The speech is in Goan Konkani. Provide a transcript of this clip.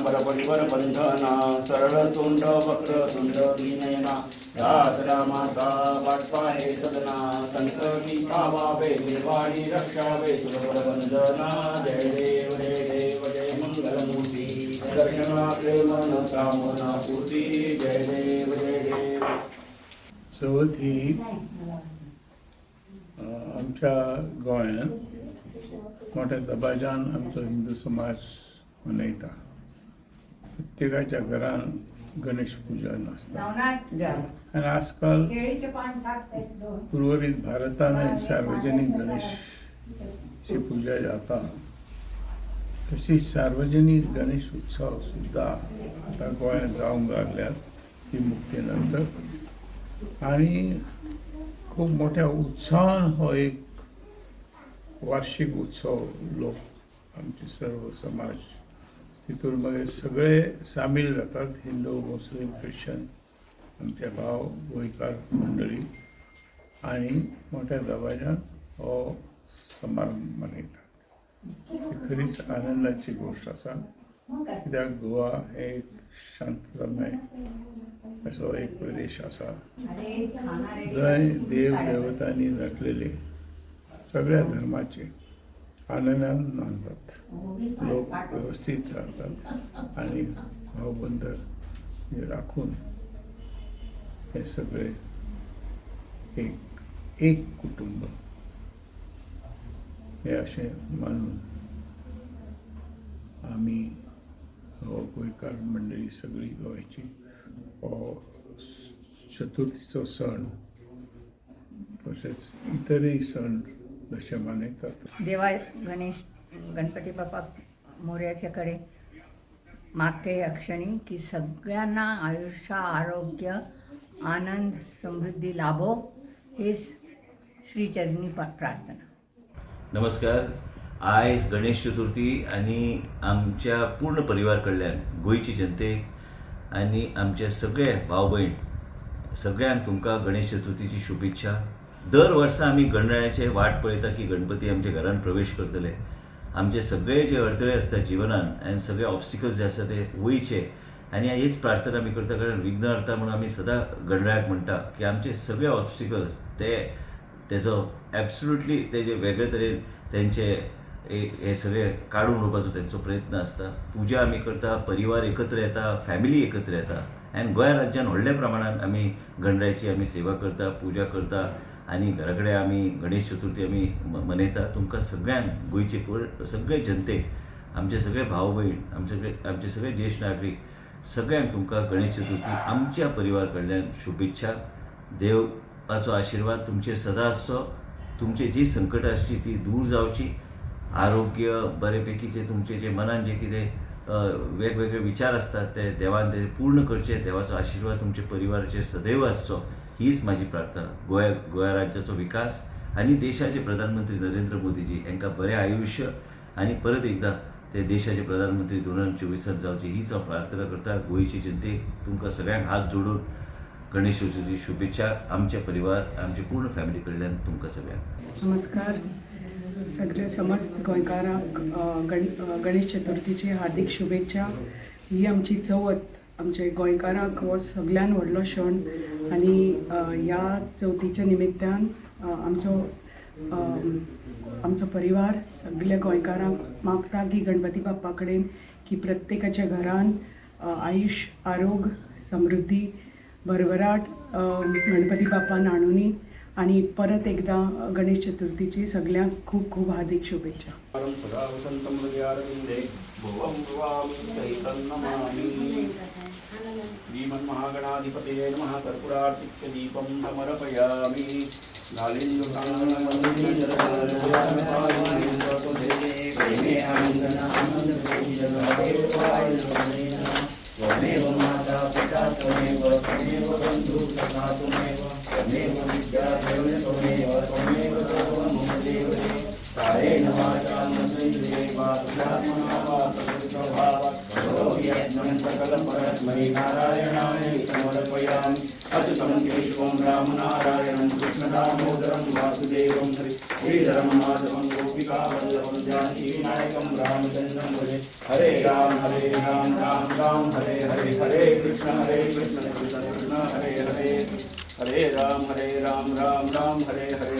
परपरिवर बंधना, सरळ तोंड वक्र तुंड त्रिनयना, रात रामाचा वाटपा हे सदना, संकटी पावावे निर्वाणी रक्षावे सुरवर वंदना. जय देव जय देव जय मंगलमूर्ती, दर्शना मन कामना पूर्ती. जय देव जय देव. चवथ ही आमच्या गोंयांत मोठ्या दबाज्यान आमचो हिंदू समाज मनयता. प्रत्येकाच्या घरान गणेश पूजन आसता आनी आजकाल केळीचे पान सात दोन. उर्वरीत भारतानय सार्वजनीक गणेशची पूजा जाता. तशी सार्वजनीक गणेश उत्सव सुद्दां आतां गोंयांत जावंक लागल्यात ही मुक्ती नंतर आनी खूब मोठ्या उत्साहान हो एक वार्षिक उत्सव लोक आमचे सर्व समाज तितून मागीर सगळे सामील जातात, हिंदू, मुस्लीम, ख्रिश्चन, आमचे भाव गोंयकार मंडळी आनी मोठ्या दबाज्यान हो समारंभ मनयतात. ही खरीच आनंदाची गोश्ट आसा, कित्याक गोवा हे एक शांततामय असो एक प्रदेश आसा जंय देव देवतांनी नटलेले सगळ्या धर्माचे आनंदान नांदतात, लोक व्यवस्थीत राहतात आणि भावबंद हे राखून हे सगळे एक एक कुटुंब हे अशें मानून आमी हो गोंयकार मंडळी सगळी गोंयची हो चतुर्थीचो सण तशेंच इतरय सण जशे मनयतात. देवा गणेश, गणपती बाप्पा मोर्याच्याकडे मागते या क्षणी की सगळ्यांना आयुष्य, आरोग्य, आनंद, समृद्धी लाभो, हेच श्रीचरणी प्रार्थना. नमस्कार. आयज गणेश चतुर्थी आनी आमच्या पूर्ण परिवार कडल्यान गोंयची जनतेक आनी आमचे सगळे भाव भयण सगळ्यांक तुमकां गणेश चतुर्थीची शुभेच्छा. दर वर्सा आमी गणरायाचे वाट पळयता की गणपती आमच्या घरान प्रवेश करतले, आमचे सगळे जे अडथळे आसता जिवनान आनी सगळे ऑब्स्टिकल्स जे आसा ते वयचे आनी हीच प्रार्थना आमी करता, कारण विघ्नहर्ता म्हणून आमी सदां गणरायाक म्हणटा की आमचे सगळे ऑब्स्टिकल्स ते तेजो एब्सोल्युटली तेजे वेगळे तरेन तेंचे हे सगळे काडून उडोवपाचो तेंचो प्रयत्न आसता. पुजा आमी करता, परिवार एकत्र येता, फॅमिली एकत्र येता आनी गोंया राज्यान व्हडल्या प्रमाणान आमी गणरायाची आमी सेवा करता, पुजा करता आनी घरा कडेन आमी गणेश चतुर्थी आमी मनयता. तुमकां सगळ्यांक, गोंयचे सगळे जनतेक, आमचे सगळे भाव भयण, आमचे सगळे ज्येश्ठ नागरीक, सगळ्यांक तुमकां गणेश चतुर्थी आमच्या परिवार कडल्यान शुभेच्छा. देवाचो आशिर्वाद तुमचेर सदां आसचो, तुमचे जी संकटां आसची ती दूर जावची, आरोग्य बरेपैकी, जे तुमचे जे मनान जे कितें वेगवेगळे विचार आसतात ते देवान ते पूर्ण करचे. देवाचो आशिर्वाद तुमच्या परिवाराचेर सदैव आसचो हीच म्हाजी प्रार्थना. गोंया गोंया राज्याचो विकास आनी देशाचे प्रधानमंत्री नरेंद्र मोदीजी हांकां बरें आयुश्य आनी परत एकदां ते देशाचे प्रधानमंत्री 2024 जावचे हीच हांव प्रार्थना करता. गोंयचे जनतेक, तुमकां सगळ्यांक हात जोडून गणेश चतुर्थी शुभेच्छा आमचे परिवार, आमचे पूर्ण फॅमिली कडल्यान तुमकां सगळ्यांक. नमस्कार. सगळे समस्त गोंयकारांक गणेश चतुर्थीची हार्दिक शुभेच्छा. ही आमची चवथ, आमचे गोंयकारांक हो सगळ्यान व्हडलो सण आनी ह्या चवथीच्या निमित्तान आमचो परिवार सगल्या गोंयकारांक मागता की गणपती बाप्पा कडेन की प्रत्येकाच्या घरान आयुश्य, आरोग्य, समृद्धी, भरभराट गणपती बाप्पान हाडुनी आनी परत एकदां गणेश चतुर्थीची सगल्यांक खूब खूब हार्दिक शुभेच्छा. सदा वसन्तं हृदयारविन्दे भुवं भवामि सहितं नमामि. श्रीमन्महागणाधिपतये नमः. कर्पूरार्चित्य दीपं समर्पयामि. त्वमेव माता पिता त्वमेव, त्वमेव बन्धुः सखा त्वमेव, त्वमेव विद्या द्रविण त्वमेव, त्वमेव सर्वं मम देव देव. कायेन वाचा मनसेन्द्रियैर्वा बुद्ध्यात्मना वा प्रकृतिस्वभावात् करोमि यज्ञं सकलं परस्मै नारायणाय समर्पयामि. अच्युतं केशवं रामनारायणं कृष्णदामोदरं वासुदेवं हरि श्रीधरं माधवं गोपिकावल्लभं जानकीनायकं रामचन्द्रं भजे. हरे राम हरे राम राम राम हरे हरे। हरे कृष्ण कृष्ण कृष्ण हरे हरे। हरे राम राम राम हरे हरे।